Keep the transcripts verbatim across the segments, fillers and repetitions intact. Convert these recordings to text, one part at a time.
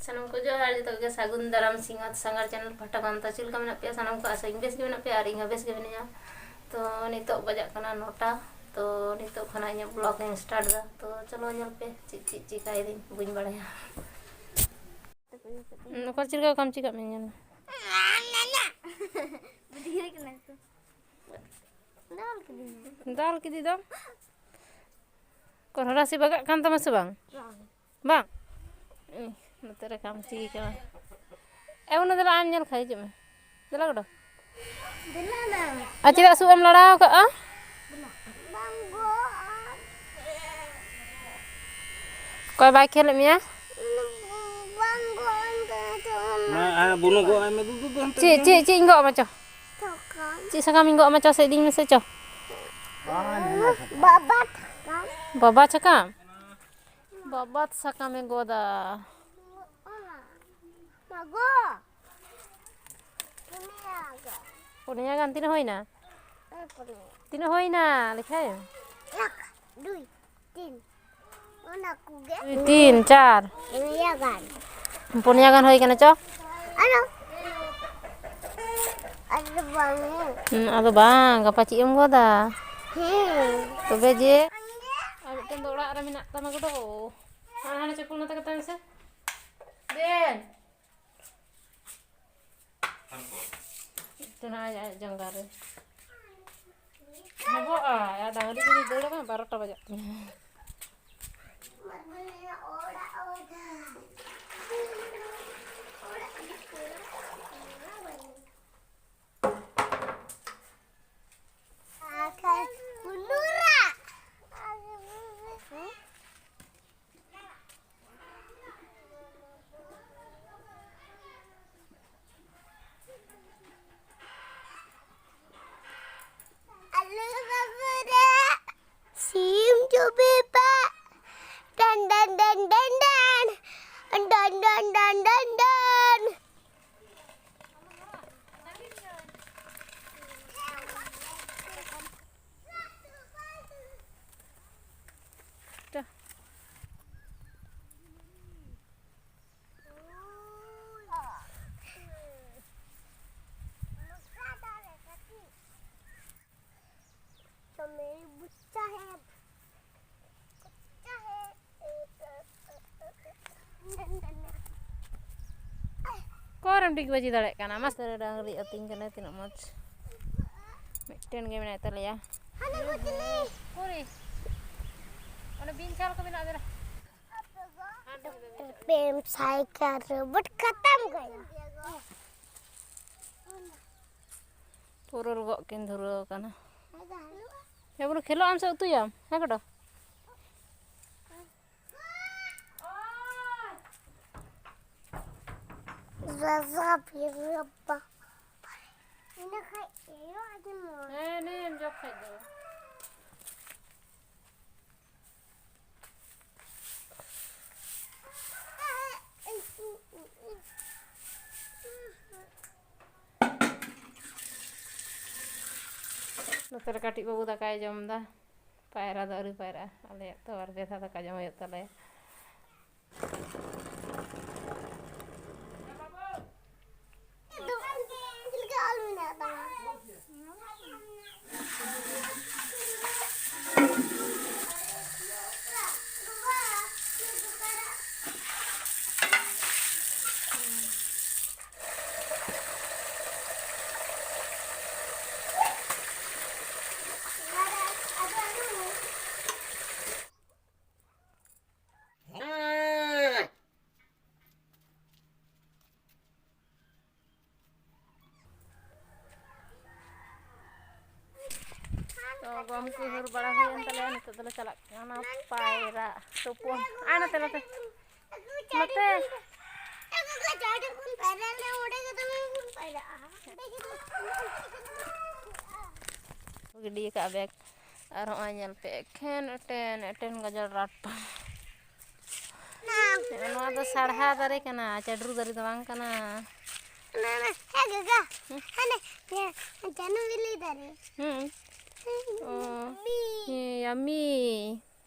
ᱥᱟᱱᱟᱢ ᱠᱚ ᱡᱚᱦᱟᱨ, ᱡᱚᱛᱚ ᱜᱮ ᱥᱟᱹᱜᱩᱱ ᱫᱟᱨᱟᱢ ᱥᱤᱧᱚᱛ ᱥᱟᱸᱜᱷᱟᱨ ᱪᱮᱱᱮᱞ ᱯᱟᱦᱴᱟ ᱠᱷᱚᱱ᱾ ᱛᱚ ᱪᱮᱫ ᱞᱮᱠᱟ ᱢᱮᱱᱟᱜ ᱯᱮᱭᱟ ᱥᱟᱱᱟᱢ ᱠᱚ? ᱟᱥᱟᱧ ᱵᱮᱥ ᱜᱮ ᱢᱮᱱᱟᱜ ᱯᱮᱭᱟ ᱟᱨ ᱤᱧ ᱦᱚᱸ ᱵᱮᱥ ᱜᱮ ᱢᱤᱱᱟᱹᱧᱟ᱾ ᱛᱚ ᱱᱤᱛᱚᱜ ᱵᱟᱡᱟᱜ ᱠᱟᱱᱟ ᱱᱚᱴᱟ᱾ ᱛᱚ ᱱᱤᱛᱚᱜ ᱠᱷᱚᱱᱟᱜ ᱤᱧᱟᱹᱜ ᱵᱞᱚᱜ ᱤᱧ ᱥᱴᱟᱨᱴ ᱮᱫᱟ᱾ ᱛᱚ ᱪᱚᱞᱚ ᱧᱮᱞ ᱯᱮ ᱪᱮᱫ ᱪᱮᱫ ᱪᱤᱠᱟᱹᱭᱮᱫᱟᱹᱧ, ᱵᱟᱹᱧ ᱵᱟᱲᱟᱭᱟ᱾ ᱚᱠᱟ ᱪᱮᱫ ᱞᱮᱠᱟ ᱠᱟᱢᱪᱤ ᱠᱟᱜ ᱢᱮ, ᱧᱮᱞ ᱢᱮ᱾ ᱵᱩᱰᱷᱤ ᱦᱩᱭ ᱠᱟᱱᱟ ᱛᱚ᱾ ᱫᱟᱞ ᱠᱤᱫᱤᱧ᱾ ᱫᱟᱞ ᱠᱤᱫᱤ ᱫᱚ᱾ ᱠᱚᱨᱦᱚᱨᱟ ᱥᱮ ᱵᱟᱜᱟᱜ ᱠᱟᱱ ᱛᱟᱢᱟ ᱥᱮ ᱵᱟᱝ? ᱵᱟᱝ᱾ ᱵᱟᱝ? ᱤᱦ, ᱱᱚᱛᱮ ᱨᱮ ᱠᱟᱢᱪᱤ ᱠᱟᱱᱟ᱾ ᱮ, ᱚᱱᱟ ᱫᱚ ᱟᱢ ᱧᱮᱞ ᱠᱷᱟᱡ ᱦᱤᱡᱩᱜ ᱢᱮ᱾ ᱫᱮᱞᱟ ᱜᱚᱰᱚ᱾ ᱫᱮᱞᱟ ᱱᱟ᱾ ᱟᱨ ᱪᱮᱫᱟᱜ ᱥᱩᱜ ᱮᱢ ᱞᱟᱲᱟᱣ ᱠᱟᱜᱼᱟ? ᱵᱟᱝ ᱜᱚ᱾ ᱚᱠᱚᱭ ᱵᱟᱭ ᱠᱷᱮᱞᱮᱫ ᱢᱮᱭᱟ? ᱵᱟᱝ ᱜᱚ, ᱚᱱᱠᱟ ᱫᱚ ᱢᱟ, ᱟᱨ ᱵᱩᱱᱩ ᱜᱚ ᱟᱭ ᱢᱮ, ᱫᱩ, ᱫᱩ, ᱫᱩ, ᱦᱟᱱᱛᱮ ᱪᱮᱫ, ᱫᱚ᱾ ᱪᱮᱫ, ᱪᱮᱫ ᱤᱧ ᱜᱚᱜ ᱟᱢᱟ, ᱪᱚ? ᱥᱟᱠᱟᱢ᱾ ᱪᱮᱫ ᱥᱟᱠᱟᱢ ᱤᱧ ᱜᱚᱜ ᱟᱢᱟ, ᱪᱚ ᱥᱮ ᱤᱫᱤᱧ ᱢᱮᱥᱮ, ᱪᱚ᱾ ᱵᱟᱵᱟ ᱥᱟᱠᱟᱢ᱾ ᱵᱟᱵᱟ ᱥᱟᱠᱟᱢ? ᱵᱟᱵᱟᱛ ᱥᱟᱠᱟᱢᱮ ᱜᱚᱫᱟ᱾ ᱢᱟᱜᱚ᱾ ᱯᱩᱱᱭᱟ ᱜᱟᱱ᱾ ᱯᱩᱱᱭᱟ ᱜᱟᱱ ᱛᱤᱱᱟᱹᱜ ᱦᱩᱭᱱᱟ? ᱦᱮᱸ, ᱯᱩᱱᱭᱟ᱾ ᱛᱤᱱᱟᱹᱜ ᱦᱩᱭᱱᱟ ᱞᱮᱠᱷᱟᱭ ᱢᱮ᱾ ᱮᱠ, ᱫᱩᱭ, ᱛᱤᱱ᱾ ᱚᱱᱟ ᱠᱚᱜᱮ᱾ ᱫᱩᱭ, ᱛᱤᱱ, ᱪᱟᱨ᱾ ᱯᱩᱱᱭᱟ ᱜᱟᱱ᱾ ᱯᱩᱱᱭᱟ ᱜᱟᱱ ᱦᱩᱭ ᱠᱟᱱᱟ, ᱪᱚ᱾ ᱟᱫᱚ, ᱟᱫᱚ ᱵᱟᱝ᱾ ᱦᱩᱸ, ᱟᱫᱚ ᱵᱟᱝ, ᱜᱟᱯᱟ ᱪᱮᱫ ᱮᱢ ᱜᱚᱫᱟ? ᱦᱮᱸ᱾ ᱛᱚᱵᱮ ᱡᱮ, ᱟᱨ ᱢᱤᱫᱴᱮᱱ ᱫᱚ ᱚᱲᱟᱜ ᱨᱮ ᱢᱮᱱᱟᱜ ᱛᱟᱢᱟ ᱜᱚᱰᱚ᱾ ᱦᱟᱱᱟ, ᱦᱟᱱᱟ ᱪᱟᱯᱚᱞ ᱱᱚᱛᱮ ᱠᱟᱛᱟᱭ ᱢᱮᱥᱮ᱾ ᱫᱮᱱ᱾ ᱢᱤᱫᱴᱮᱱ ᱟᱡ, ᱟᱡ ᱡᱟᱸᱜᱟ ᱨᱮ᱾ ᱦᱚᱵᱚᱜᱼᱟᱭ, ᱟᱨ ᱰᱟᱝᱨᱤ ᱡᱩᱫᱤ ᱫᱟᱹᱲᱟ ᱵᱟᱝ, ᱵᱟᱨᱚᱴᱟ ᱵᱟᱡᱟᱜ ᱛᱤᱧᱟ᱾ ᱟᱞᱮ ᱵᱟᱵᱟ ᱨᱮ ᱥᱤᱢ ᱪᱩᱯᱤ ᱯᱮ᱾ ᱰᱟᱱ, ᱰᱟᱱ, ᱰᱟᱱ, ᱰᱟᱱ, ᱰᱟᱱ᱾ ᱰᱟᱱ, ᱰᱟᱱ, ᱰᱟᱱ, ᱰᱟᱱ, ᱰᱟᱱ᱾ ᱰᱤᱜᱽ ᱵᱟᱡᱤ ᱫᱟᱲᱮᱭᱟᱜ ᱠᱟᱱᱟ᱾ ᱢᱟᱥᱮ ᱰᱟᱝᱨᱤ ᱟᱹᱛᱤᱧ ᱠᱟᱱᱟᱭ, ᱛᱤᱱᱟᱹᱜ ᱢᱚᱡᱽ᱾ ᱢᱤᱫᱴᱮᱱ ᱜᱮ ᱢᱮᱱᱟᱭ ᱛᱟᱞᱮᱭᱟ᱾ ᱦᱟᱱᱮ ᱠᱚ ᱪᱤᱞᱤ? ᱩᱠᱩᱨᱤ? ᱚᱱᱮ ᱵᱤᱧ ᱪᱷᱟᱞ ᱠᱚ ᱢᱮᱱᱟᱜ ᱫᱮᱨᱟ᱾ ᱯᱮᱢ ᱥᱟᱭᱠᱟᱞ ᱨᱳᱵᱚᱴ ᱠᱷᱟᱛᱟᱢ ᱜᱚᱭᱟ᱾ ᱯᱩᱨᱩᱞ ᱜᱚᱜ ᱠᱤᱱ ᱫᱷᱩᱨᱟᱹᱣ ᱟᱠᱟᱱᱟ᱾ ᱦᱮᱸ ᱵᱚᱞᱮ, ᱠᱷᱮᱞᱳᱜ ᱟᱢ ᱥᱮ ᱩᱛᱩᱭᱟᱢ? ᱦᱮᱸ ᱜᱚᱰᱚ? ᱨᱟᱡᱟ ᱵᱤᱨᱵᱟ᱾ ᱤᱱᱟᱹ ᱠᱷᱟᱡ ᱮᱭᱳ ᱟᱹᱰᱤ ᱢᱚᱡᱽ᱾ ᱦᱮᱸ, ᱱᱤᱭᱟᱹᱢ ᱡᱚᱜ ᱠᱷᱟᱡ ᱫᱚ᱾ ᱱᱚᱛᱮ ᱨᱮ ᱠᱟᱹᱴᱤᱡ ᱵᱟᱹᱵᱩ ᱫᱟᱠᱟᱭ ᱡᱚᱢ ᱮᱫᱟ᱾ ᱯᱟᱭᱨᱟ ᱫᱚ ᱟᱹᱣᱨᱤ ᱯᱟᱭᱨᱟᱜᱼᱟ᱾ ᱟᱞᱮᱭᱟᱜ ᱛᱚ ᱵᱟᱨ ᱯᱮ ᱫᱷᱟᱣ ᱫᱟᱠᱟ ᱡᱚᱢ ᱦᱩᱭᱩᱜ ᱛᱟᱞᱮᱭᱟ᱾ ᱛᱚ, ᱜᱚᱢ ᱠᱚ ᱦᱩᱨ ᱵᱟᱲᱟ ᱦᱩᱭᱮᱱ ᱛᱟᱞᱮᱭᱟ᱾ ᱱᱤᱛᱚᱜ ᱫᱚᱞᱮ ᱪᱟᱞᱟᱜ ᱠᱟᱱᱟ ᱯᱟᱭᱨᱟᱜ, ᱛᱩᱯᱩᱱ᱾ ᱟᱭ ᱱᱚᱛᱮ, ᱱᱚᱛᱮ, ᱱᱚᱛᱮ᱾ ᱜᱤᱰᱤ ᱟᱠᱟᱫ ᱵᱮᱜᱽ᱾ ᱟᱨ ᱦᱚᱸᱜᱼᱚᱭ ᱧᱮᱞ ᱯᱮ, ᱮᱠᱷᱮᱱ ᱮᱴᱮᱱ, ᱮᱴᱮᱱ ᱜᱟᱡᱟᱲ ᱨᱟᱴ᱾ ᱱᱚᱣᱟ ᱫᱚ ᱥᱟᱲᱦᱟ ᱫᱟᱨᱮ ᱠᱟᱱᱟ, ᱪᱟᱹᱰᱨᱩ ᱫᱟᱨᱮ ᱫᱚ ᱵᱟᱝ ᱠᱟᱱᱟ᱾ ᱦᱟᱱᱮ, ᱦᱮᱸ ᱜᱚᱜᱚ, ᱦᱟᱱᱮ, ᱡᱟᱹᱱᱩ ᱵᱤᱞᱤ ᱫᱟᱨᱮ᱾ ᱦᱩᱸ᱾ ᱚ, ᱦᱮᱸ, ᱭᱟᱢᱤ᱾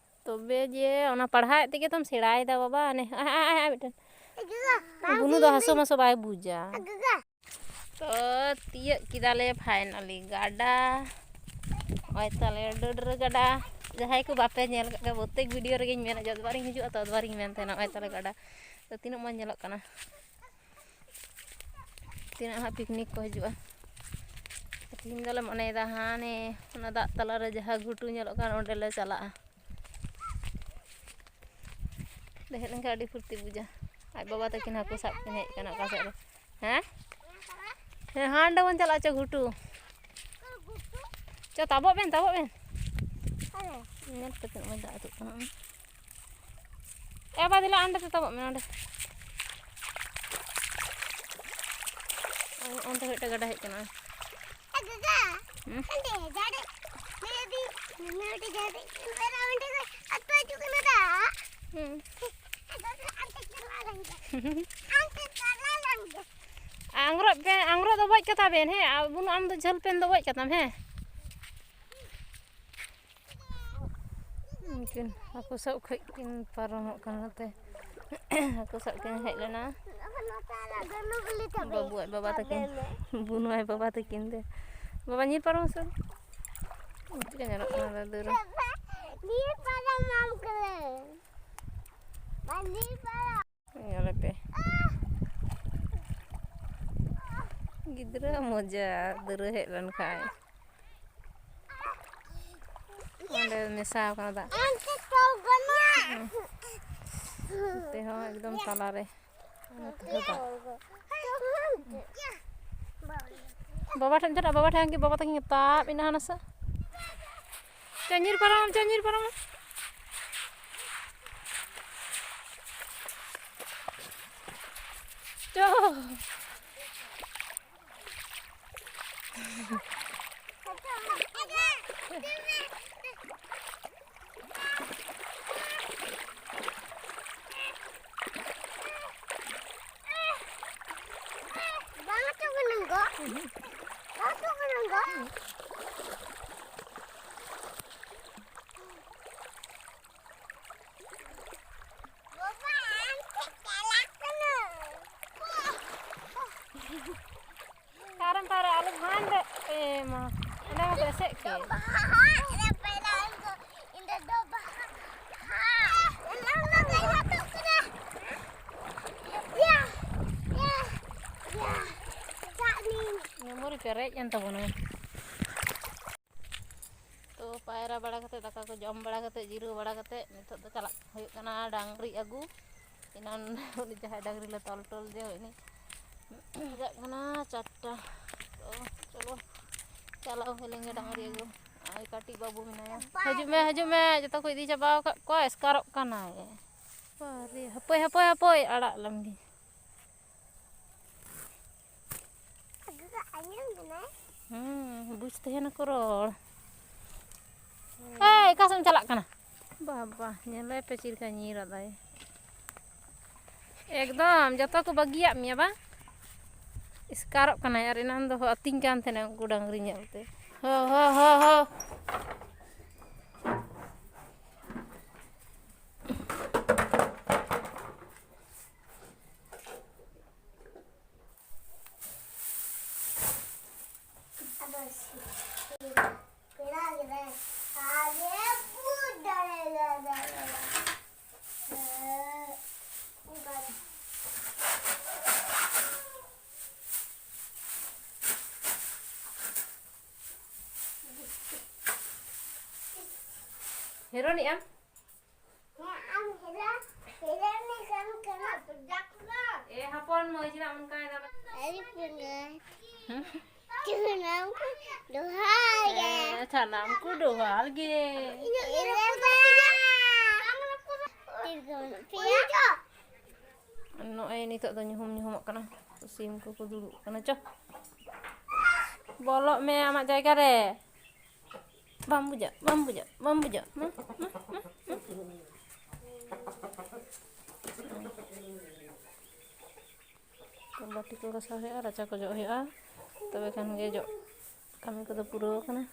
ᱛᱚᱵᱮ ᱡᱮ ᱚᱱᱟ ᱯᱟᱲᱦᱟᱣᱮᱫ ᱛᱮᱜᱮ ᱛᱚᱢ ᱥᱮᱬᱟᱭᱮᱫᱟ ᱵᱟᱵᱟ᱾ ᱦᱟᱱᱮ, ᱟᱭ, ᱟᱭ, ᱟᱭ, ᱟᱭ, ᱢᱤᱫᱴᱮᱱ᱾ ᱜᱚᱜᱚ, ᱵᱟᱝ ᱵᱩᱱᱩ ᱫᱚ ᱦᱟᱹᱥᱩ ᱢᱟᱥᱩ ᱵᱟᱭ ᱵᱩᱡᱟ᱾ ᱜᱚᱜᱚ᱾ ᱛᱚ, ᱛᱤᱭᱟᱹᱜ ᱠᱮᱫᱟᱞᱮ finally ᱜᱟᱰᱟ᱾ ᱱᱚᱜᱼᱚᱭ ᱛᱟᱞᱮ ᱰᱟᱹᱰᱨᱟᱹ ᱜᱟᱰᱟ᱾ ᱡᱟᱦᱟᱸᱭ ᱠᱚ ᱵᱟᱯᱮ ᱧᱮᱞ ᱠᱟᱜ ᱠᱷᱟᱡ, ᱯᱨᱚᱛᱮᱠ video ᱨᱮᱜᱮᱧ ᱢᱮᱱᱟ, ᱡᱚᱛᱵᱟᱨᱤᱧ ᱦᱤᱡᱩᱜᱼᱟ, ᱛᱚᱛᱵᱟᱨᱤᱧ ᱢᱮᱱ ᱛᱟᱦᱮᱱᱟ, ᱱᱚᱜᱼᱚᱭ ᱛᱟᱞᱮ ᱜᱟᱰᱟ᱾ ᱛᱚ, ᱛᱤᱱᱟᱹᱜ ᱢᱚᱡᱽ ᱧᱮᱞᱚᱜ ᱠᱟᱱᱟ᱾ ᱛᱤᱱᱟᱹᱜ ᱦᱟᱸᱜ ᱯᱤᱠᱱᱤᱠ ᱠᱚ ᱦᱤᱡᱩᱜᱼᱟ᱾ ᱛᱮᱦᱮᱧ ᱫᱚᱞᱮ ᱢᱚᱱᱮᱭᱮᱫᱟ ᱦᱟᱱᱮ ᱚᱱᱟ ᱫᱟᱜ ᱛᱟᱞᱟᱨᱮ ᱡᱟᱦᱟᱸ ᱜᱷᱩᱴᱩ ᱧᱮᱞᱚᱜ ᱠᱟᱱ, ᱚᱸᱰᱮ ᱞᱮ ᱪᱟᱞᱟᱜᱼᱟ᱾ ᱚᱸᱰᱮ ᱦᱮᱡ ᱞᱮᱱᱠᱷᱟᱱ ᱟᱹᱰᱤ ᱯᱷᱩᱨᱛᱤ ᱵᱩᱡᱟ᱾ ᱟᱡ ᱵᱟᱵᱟ ᱛᱟᱹᱠᱤᱱ ᱦᱟᱹᱠᱩ ᱥᱟᱵ ᱠᱤᱱ ᱦᱮᱡ ᱟᱠᱟᱱᱟ ᱚᱠᱟ ᱥᱮᱫ ᱨᱮ᱾ ᱦᱮᱸ? ᱦᱮᱸ, ᱦᱟᱸᱰᱮ ᱵᱚᱱ ᱪᱟᱞᱟᱜᱼᱟ, ᱪᱚ ᱜᱷᱩᱴᱩ᱾ ᱪᱚ, ᱛᱟᱵᱚᱜ ᱵᱮᱱ, ᱛᱟᱵᱚᱜ ᱵᱮᱱ᱾ ᱧᱮᱞ ᱯᱮ ᱛᱤᱱᱟᱹᱜ ᱢᱚᱡᱽ ᱫᱟᱜ ᱟᱹᱛᱩᱜ ᱠᱟᱱᱟ᱾ ᱮ ᱵᱟ, ᱫᱮᱞᱟ, ᱚᱸᱰᱮ ᱛᱮ ᱛᱟᱵᱚᱜ ᱢᱮ, ᱚᱸᱰᱮ᱾ ᱚᱱᱛᱮ ᱢᱤᱫᱴᱮᱱ ᱜᱟᱰᱟ ᱦᱮᱡ ᱟᱠᱟᱱᱟ᱾ ᱮ ᱜᱟᱜᱟ, ᱦᱩᱸ? ᱚᱸᱰᱮ ᱡᱟᱦᱟᱸ ᱨᱮ ᱢᱮᱱᱟᱫᱤᱧ, ᱢᱮᱱᱟᱫᱤᱧ ᱡᱟᱦᱟᱸ ᱨᱮ ᱚᱸᱰᱮ ᱠᱷᱚᱱ ᱟᱹᱛᱩ ᱦᱤᱡᱩᱜ ᱠᱟᱱᱟ ᱫᱟᱜ᱾ ᱦᱩᱸ᱾ ᱟᱫᱚ ᱟᱢ ᱴᱷᱮᱱ ᱪᱟᱞᱟᱣ ᱞᱮᱱ ᱜᱮ᱾ ᱟᱢ ᱴᱷᱮᱱ ᱪᱟᱞᱟᱣ ᱞᱮᱱ ᱜᱮ᱾ ᱟᱝᱨᱚᱜ ᱯᱮ, ᱟᱝᱨᱚᱜ ᱫᱚ ᱵᱚᱡ ᱠᱟᱛᱟ ᱵᱮᱱ, ᱦᱮᱸ? ᱟᱨ ᱵᱩᱱᱩ, ᱟᱢ ᱫᱚ ᱡᱷᱟᱹᱞ ᱯᱮᱱ ᱫᱚ ᱵᱚᱡ ᱠᱟᱛᱟᱢ, ᱦᱮᱸ? ᱩᱱᱠᱤᱱ ᱦᱟᱹᱠᱩ ᱥᱟᱵ ᱠᱷᱚᱡ ᱠᱤᱱ ᱯᱟᱨᱚᱢᱚᱜ ᱠᱟᱱᱟ ᱱᱚᱛᱮ᱾ ᱦᱟᱹᱠᱩ ᱥᱟᱵ ᱠᱤᱱ ᱦᱮᱡ ᱞᱮᱱᱟ᱾ ᱵᱟᱹᱵᱩ ᱟᱡ ᱵᱟᱵᱟ ᱛᱟᱹᱠᱤᱱ, ᱵᱩᱱᱩ ᱟᱡ ᱵᱟᱵᱟ ᱛᱟᱹᱠᱤᱱ ᱛᱮ᱾ ᱵᱟᱵᱟ, ᱧᱤᱨ ᱯᱟᱨᱚᱢ ᱥᱮ᱾ ᱪᱮᱫ ᱞᱮᱠᱟ ᱧᱮᱞᱚᱜ ᱠᱟᱱᱟ ᱫᱟᱹᱨ? ᱧᱤᱨ ᱯᱟᱨᱚᱢ ᱟᱢ ᱠᱟᱹᱱᱟᱹᱧ᱾ ᱵᱟᱝ ᱧᱤᱨ ᱯᱟᱨᱚᱢ᱾ ᱧᱮᱞ ᱯᱮ᱾ ᱜᱤᱫᱽᱨᱟᱹ ᱢᱚᱡᱟ, ᱫᱟᱹᱨ ᱦᱮᱡ ᱞᱮᱱᱠᱷᱟᱱ᱾ ᱚᱸᱰᱮ ᱢᱮᱥᱟ ᱟᱠᱟᱱᱟ ᱫᱟᱜ᱾ ᱟᱢ ᱛᱮ ᱛᱚᱞ ᱜᱟᱱᱚᱜᱼᱟ᱾ ᱦᱩᱸ᱾ ᱱᱚᱛᱮ ᱦᱚᱸ ᱮᱠᱫᱚᱢ ᱛᱟᱞᱟᱨᱮ᱾ ᱱᱚᱛᱮ ᱦᱚᱸ ᱫᱟᱜ᱾ ᱵᱟᱵᱟ ᱴᱷᱮᱱ ᱪᱟᱞᱟᱜ, ᱵᱟᱵᱟ ᱴᱷᱮᱱ ᱜᱮ, ᱵᱟᱵᱟ ᱛᱟᱹᱠᱤᱱ ᱛᱟᱵ ᱮᱱᱟ ᱦᱟᱱᱟ ᱥᱟ᱾ ᱪᱚ ᱧᱤᱨ ᱯᱟᱨᱚᱢ, ᱪᱚ ᱧᱤᱨ ᱯᱟᱨᱚᱢ᱾ ᱪᱚ᱾ ᱵᱟᱝ ᱟᱹᱛᱩᱜ ᱠᱟᱱᱟ ᱜᱚ᱾ ᱵᱟᱝ ᱟᱹᱛᱩᱜ ᱠᱟᱱᱟ ᱜᱚ᱾ ᱵᱟᱵᱟ, ᱟᱢ ᱴᱷᱮᱱ ᱪᱟᱞᱟᱜ ᱠᱟᱱᱟ᱾ ᱛᱟᱨᱮᱱ ᱛᱟᱨᱮ ᱟᱞᱚ ᱵᱷᱟᱱ ᱨᱮ ᱮᱢᱟ᱾ ᱚᱸᱰᱮ ᱢᱟᱠᱚ ᱮᱥᱮᱫ ᱠᱮᱫ᱾ ᱵᱟᱦᱟ ᱨᱮ ᱯᱮᱲᱟ ᱤᱧ ᱫᱚ, ᱤᱧ ᱫᱚ ᱵᱟᱦᱟ᱾ ᱦᱮᱸ, ᱚᱱᱟ ᱫᱚ ᱵᱟᱭ ᱦᱟᱛᱟᱣ ᱠᱟᱱᱟ᱾ ᱭᱟ, ᱭᱟ, ᱭᱟ᱾ ᱯᱮᱨᱮᱡ ᱮᱱ ᱛᱟᱵᱚᱱᱟ᱾ ᱛᱚ, ᱯᱟᱭᱨᱟ ᱵᱟᱲᱟ ᱠᱟᱛᱮ, ᱫᱟᱠᱟ ᱠᱚ ᱡᱚᱢ ᱵᱟᱲᱟ ᱠᱟᱛᱮ, ᱡᱤᱨᱟᱹᱣ ᱵᱟᱲᱟ ᱠᱟᱛᱮ, ᱱᱤᱛᱚᱜ ᱫᱚ ᱪᱟᱞᱟᱜ ᱦᱩᱭᱩᱜ ᱠᱟᱱᱟ ᱰᱟᱝᱨᱤ ᱟᱹᱜᱩ᱾ ᱮᱱᱟᱱ ᱩᱱᱤ ᱡᱟᱦᱟᱸᱭ ᱰᱟᱝᱨᱤ ᱞᱮ ᱛᱚᱞ ᱴᱚᱞ ᱡᱮ, ᱩᱱᱤ ᱵᱟᱡᱟᱜ ᱠᱟᱱᱟ ᱪᱟᱨᱴᱟ᱾ ᱛᱚ, ᱪᱚᱞᱚ, ᱪᱟᱞᱟᱣ ᱦᱩᱭ ᱞᱮᱱ ᱜᱮ ᱰᱟᱝᱨᱤ ᱟᱹᱜᱩ᱾ ᱟᱨ ᱠᱟᱹᱴᱤᱡ ᱵᱟᱹᱵᱩ ᱢᱮᱱᱟᱭᱟ᱾ ᱦᱤᱡᱩᱜ ᱢᱮ, ᱦᱤᱡᱩᱜ ᱢᱮ, ᱡᱚᱛᱚ ᱠᱚ ᱤᱫᱤ ᱪᱟᱵᱟ ᱟᱠᱟᱫ ᱠᱚᱣᱟ, ᱮᱥᱠᱟᱨᱚᱜ ᱠᱟᱱᱟᱭ᱾ ᱵᱟᱵᱟᱨᱮ, ᱦᱟᱯᱳᱭ, ᱦᱟᱯᱳᱭ, ᱦᱟᱯᱳᱭ, ᱟᱲᱟᱜ ᱞᱮᱢ ᱜᱮ᱾ ᱦᱩᱸ, ᱵᱩᱡᱽ ᱛᱟᱦᱮᱱᱟᱠᱚ ᱨᱚᱲ᱾ ᱮᱭ, ᱚᱠᱟ ᱥᱮᱫ ᱮᱢ ᱪᱟᱞᱟᱜ ᱠᱟᱱᱟ? ᱵᱟᱵᱟ, ᱧᱮᱞᱮ ᱯᱮ ᱪᱮᱫ ᱞᱮᱠᱟ ᱧᱤᱨ ᱟᱫᱟᱭ᱾ ᱮᱠᱫᱚᱢ ᱡᱚᱛᱚ ᱠᱚ ᱵᱟᱹᱜᱤᱭᱟᱜ ᱢᱮᱭᱟ ᱵᱟᱝ? ᱮᱥᱠᱟᱨᱚᱜ ᱠᱟᱱᱟᱭ, ᱟᱨ ᱮᱱᱟᱱ ᱫᱚ ᱟᱹᱛᱤᱧ ᱠᱟᱱ ᱛᱟᱦᱮᱱᱟ ᱩᱱᱠᱩ ᱰᱟᱝᱨᱤ ᱧᱮᱞ ᱛᱮ᱾ ᱦᱳ, ᱦᱳ, ᱦᱳ, ᱦᱳ᱾ ᱦᱮᱨᱳᱱᱤᱜ ᱟᱢ? ᱦᱮᱸ, ᱟᱢ ᱦᱮᱨᱟ, ᱦᱮᱨᱟ ᱢᱮ ᱠᱟᱱ ᱠᱟᱱᱟ᱾ ᱮ ᱦᱚᱯᱚᱱ ᱢᱟᱹᱭ ᱪᱮᱫᱟᱜ ᱚᱱᱠᱟᱭ ᱫᱟ? ᱟᱹᱰᱤ ᱯᱩᱸᱰᱟᱹ᱾ ᱦᱩᱸ? ᱥᱟᱱᱟᱢ ᱠᱚ ᱡᱚᱦᱟᱨ ᱜᱮ᱾ ᱦᱮᱸ, ᱥᱟᱱᱟᱢ ᱠᱚ ᱡᱚᱦᱟᱨ ᱜᱮ᱾ ᱤᱧᱟᱹᱜ ᱜᱮ ᱨᱟᱹᱯᱩᱫ ᱮᱱᱟ᱾ ᱛᱤᱨ ᱠᱚ ᱵᱟᱹᱱᱩᱜ ᱯᱮᱭᱟ? ᱱᱚᱜᱼᱚᱭ ᱱᱤᱛᱚᱜ ᱫᱚ ᱧᱩᱦᱩᱢ ᱧᱩᱦᱩᱢᱚᱜ ᱠᱟᱱᱟ᱾ ᱥᱤᱢ ᱠᱚᱠᱚ ᱫᱩᱲᱩᱵ ᱠᱟᱱᱟ᱾ ᱪᱚ, ᱵᱚᱞᱚᱜ ᱢᱮ ᱟᱢᱟᱜ ᱡᱟᱭᱜᱟ ᱨᱮ᱾ ᱵᱟᱢ ᱵᱩᱡᱟ, ᱵᱟᱢ ᱵᱩᱡᱟ, ᱵᱟᱢ ᱵᱩᱡᱟ᱾ ᱢᱟ, ᱢᱟ, ᱢᱟ, ᱢᱟ᱾ ᱵᱟᱹᱴᱤ ᱠᱚ ᱜᱟᱥᱟᱣ ᱦᱩᱭᱩᱜᱼᱟ, ᱨᱟᱪᱟ ᱠᱚ ᱡᱚᱜ ᱦᱩᱭᱩᱜᱼᱟ, ᱛᱚᱵᱮ ᱠᱷᱟᱱ ᱜᱮ ᱡᱚᱜ ᱠᱟᱹᱢᱤ ᱠᱚᱫᱚ ᱯᱩᱨᱟᱹᱣ ᱟᱠᱟᱱᱟ᱾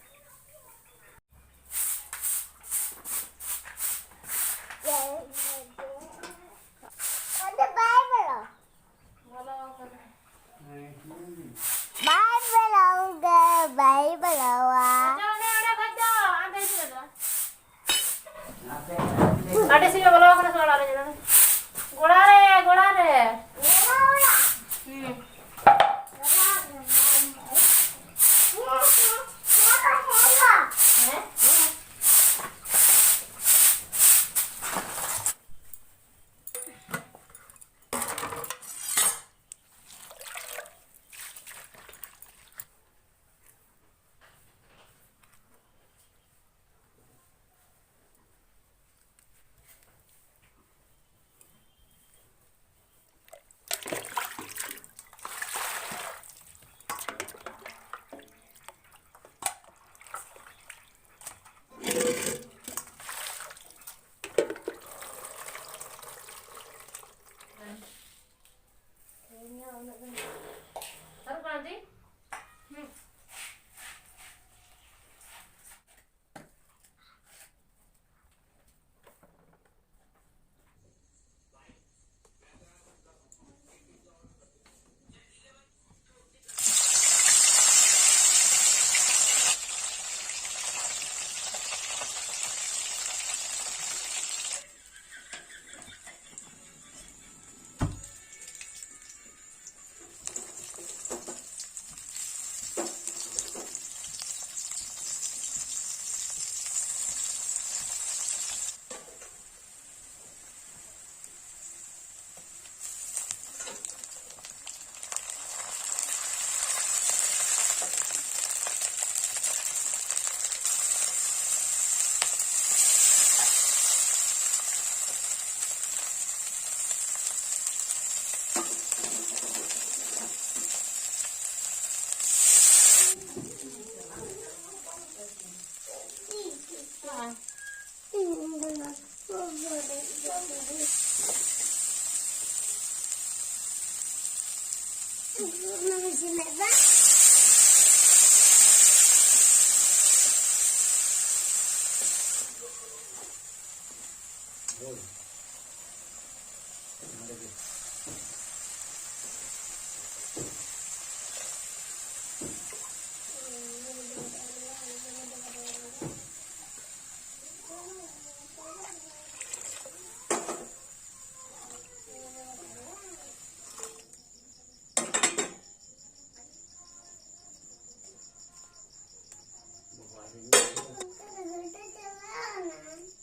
ᱵᱟᱭ ᱵᱚᱞᱚᱣᱟ᱾ ᱟᱹᱰᱤ ᱥᱤᱢ ᱮ ᱵᱚᱞᱚ ᱟᱠᱟᱱᱟ ᱥᱮ ᱚᱲᱟᱜ ᱨᱮ, ᱧᱮᱞ ᱢᱮ᱾ ᱜᱚᱲᱟ ᱨᱮ, ᱜᱚᱲᱟ ᱨᱮ᱾ ᱦᱩᱸ᱾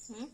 ᱦᱩᱸ?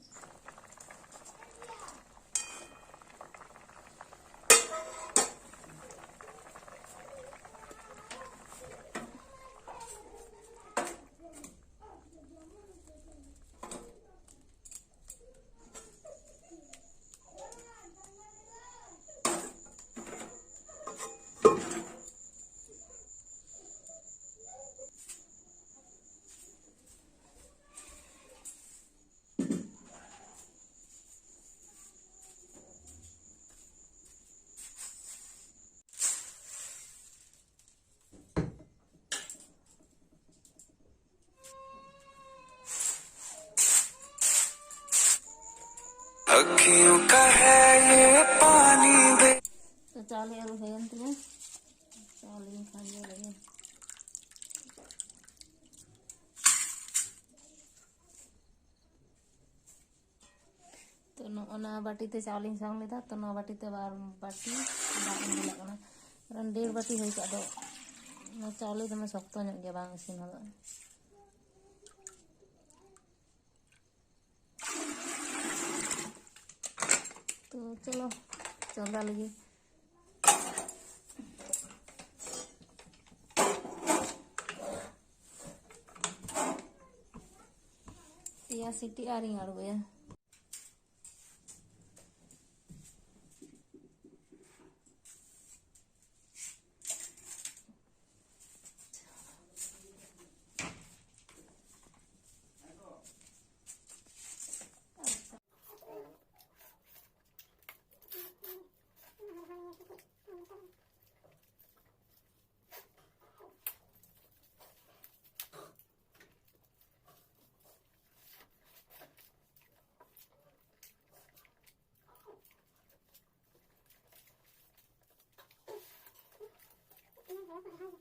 अखियों का है ये पानी बे। ᱛᱚ, ᱪᱟᱣᱞᱮ ᱟᱹᱨᱩᱵ ᱦᱩᱭᱮᱱ ᱛᱤᱧᱟ᱾ ᱪᱟᱣᱞᱮᱧ ᱠᱷᱟᱸᱡᱚ ᱞᱮᱜᱮ᱾ ᱛᱚ, ᱱᱚᱜᱼᱚ ᱱᱟ ᱵᱟᱹᱴᱤ ᱛᱮ ᱪᱟᱣᱞᱮᱧ ᱥᱟᱝ ᱞᱮᱫᱟ, ᱛᱚ, ᱱᱚᱣᱟ ᱵᱟᱹᱴᱤ ᱛᱮ ᱵᱟᱨ ᱵᱟᱹᱴᱤ ᱫᱟᱜ ᱤᱧ ᱫᱩᱞᱟᱜ ᱠᱟᱱᱟ, ᱠᱟᱨᱚᱱ ᱰᱮᱲ ᱵᱟᱹᱴᱤ ᱦᱩᱭ ᱠᱚᱜᱼᱟ᱾ ᱟᱫᱚ ᱱᱚᱣᱟ ᱪᱟᱣᱞᱮ ᱫᱚᱢᱮ ᱥᱚᱠᱛᱚ ᱧᱚᱜ ᱜᱮᱭᱟ, ᱵᱟᱝ ᱤᱥᱤᱱ ᱦᱚᱫᱚᱜᱼᱟ᱾ ᱛᱚ, ᱪᱚᱞᱚ, ᱪᱚᱸᱫᱟ ᱞᱮᱜᱮ᱾ ᱯᱮᱭᱟ ᱥᱤᱴᱤ ᱟᱨᱤᱧ ᱟᱬᱜᱚᱭᱟ᱾ Bro,